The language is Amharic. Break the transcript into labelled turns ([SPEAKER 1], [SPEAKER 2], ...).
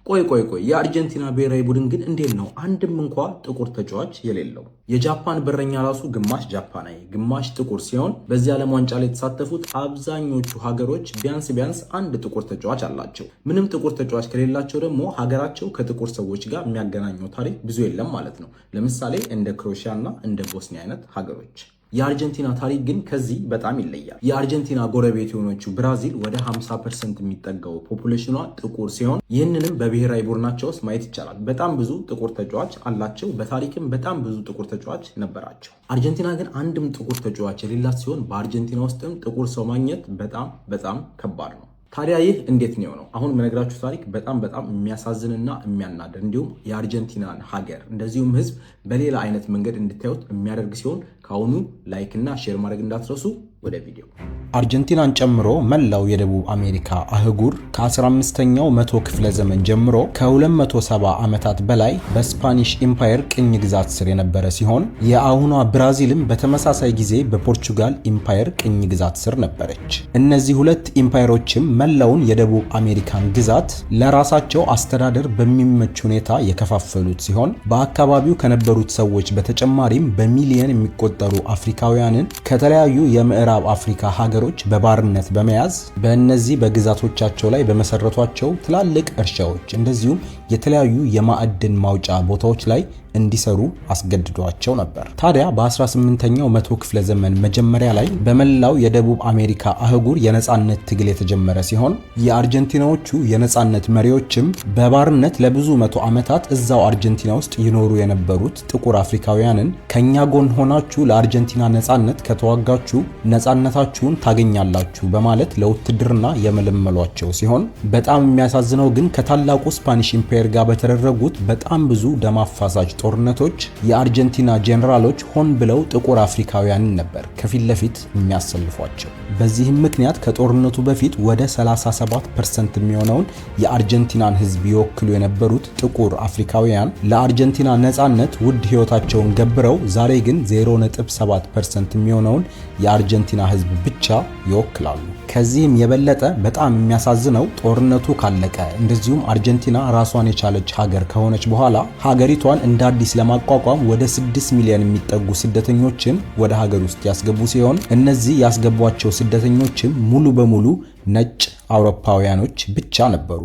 [SPEAKER 1] ቆይ ቆይ ቆይ፣ የአርጀንቲና ብሔራዊ ቡድን ግን እንዴት ነው አንድም እንኳ ጥቁር ተጫዋች የሌለው? የጃፓን በረኛ ራሱ ግማሽ ጃፓናዊ ግማሽ ጥቁር ሲሆን፣ በዚህ ዓለም ዋንጫ ላይ የተሳተፉት አብዛኞቹ ሀገሮች ቢያንስ ቢያንስ አንድ ጥቁር ተጫዋች አላቸው። ምንም ጥቁር ተጫዋች ከሌላቸው ደግሞ ሀገራቸው ከጥቁር ሰዎች ጋር የሚያገናኘው ታሪክ ብዙ የለም ማለት ነው። ለምሳሌ እንደ ክሮኤሽያ እና እንደ ቦስኒያ አይነት ሀገሮች። የአርጀንቲና ታሪክ ግን ከዚህ በጣም ይለያል። የአርጀንቲና ጎረቤት የሆነችው ብራዚል ወደ 50% የሚጠጋው population ኗ ጥቁር ሲሆን፣ ይህንንም በብሔራዊ ቡድናቸው ውስጥ ማየት ይቻላል። በጣም ብዙ ጥቁር ተጫዋች አላቸው። በታሪክም በጣም ብዙ ጥቁር ተጫዋች ነበራቸው። አርጀንቲና ግን አንድም ጥቁር ተጫዋች የሌላት ሲሆን፣ በአርጀንቲና ውስጥም ጥቁር ሰው ማግኘት በጣም በጣም ከባድ ነው። ታዲያ ይህ እንዴት ነው የሆነው? አሁን የምነግራችሁ ታሪክ በጣም በጣም የሚያሳዝንና የሚያናድድ፣ እንዲሁም የአርጀንቲናን ሀገር እንደዚሁም ሕዝብ በሌላ አይነት መንገድ እንድታዩት የሚያደርግ ሲሆን፣ ከአሁኑ like እና share ማድረግ እንዳትረሱ። ወደ ቪዲዮ።
[SPEAKER 2] አርጀንቲናን ጨምሮ መላው የደቡብ አሜሪካ አህጉር ከ15ኛው መቶ ክፍለ ዘመን ጀምሮ ከ270 ዓመታት በላይ በ Spanish Empire ቅኝ ግዛት ስር የነበረ ሲሆን፣ የአሁኗ ብራዚልም በተመሳሳይ ጊዜ በፖርቹጋል Empire ቅኝ ግዛት ስር ነበረች። እነዚህ ሁለት empire ኦችም መላውን የደቡብ አሜሪካን ግዛት ለራሳቸው አስተዳደር በሚመች ሁኔታ የከፋፈሉት ሲሆን፣ በአካባቢው ከነበሩት ሰዎች በተጨማሪም በሚሊየን የሚቆጠሩ አፍሪካውያንን ከተለያዩ የምዕራብ አፍሪካ ሀገሮች በባርነት በመያዝ በእነዚህ በግዛቶቻቸው ላይ በመሰረቷቸው ትላልቅ እርሻዎች እንደዚሁም የተለያዩ የማዕድን ማውጫ ቦታዎች ላይ እንዲሰሩ አስገድዷቸው ነበር። ታዲያ በ18ኛው መቶ ክፍለ ዘመን መጀመሪያ ላይ በመላው የደቡብ አሜሪካ አህጉር የነጻነት ትግል የተጀመረ ሲሆን፣ የአርጀንቲናዎቹ የነጻነት መሪዎችም በባርነት ለብዙ መቶ ዓመታት እዛው አርጀንቲና ውስጥ ይኖሩ የነበሩት ጥቁር አፍሪካውያንን ከኛ ጎን ሆናችሁ ለአርጀንቲና ነጻነት ከተዋጋችሁ ነጻነታችሁን ታገኛላችሁ በማለት ለውትድርና የመለመሏቸው ሲሆን፣ በጣም የሚያሳዝነው ግን ከታላቁ Spanish Empire ጋር በተደረጉት በጣም ብዙ ደም አፋሳሽ ጦርነቶች የአርጀንቲና ጄኔራሎች ሆን ብለው ጥቁር አፍሪካውያንን ነበር ከፊት ለፊት የሚያሰልፏቸው። በዚህም ምክንያት ከጦርነቱ በፊት ወደ 37% የሚሆነውን የአርጀንቲናን ሕዝብ ይወክሉ የነበሩት ጥቁር አፍሪካውያን ለአርጀንቲና ነጻነት ውድ ሕይወታቸውን ገብረው ዛሬ ግን 0.7% የሚሆነውን የአርጀንቲና ሕዝብ ብቻ ይወክላሉ። ከዚህም የበለጠ በጣም የሚያሳዝነው ጦርነቱ ካለቀ እንደዚሁም አርጀንቲና ራሷን የቻለች ሀገር ከሆነች በኋላ ሀገሪቷን እንደ አዲስ ለማቋቋም ወደ 6 ሚሊዮን የሚጠጉ ስደተኞችን ወደ ሀገር ውስጥ ያስገቡ ሲሆን፣ እነዚህ ያስገቧቸው ስደተኞችም ሙሉ በሙሉ ነጭ አውሮፓውያኖች ብቻ ነበሩ።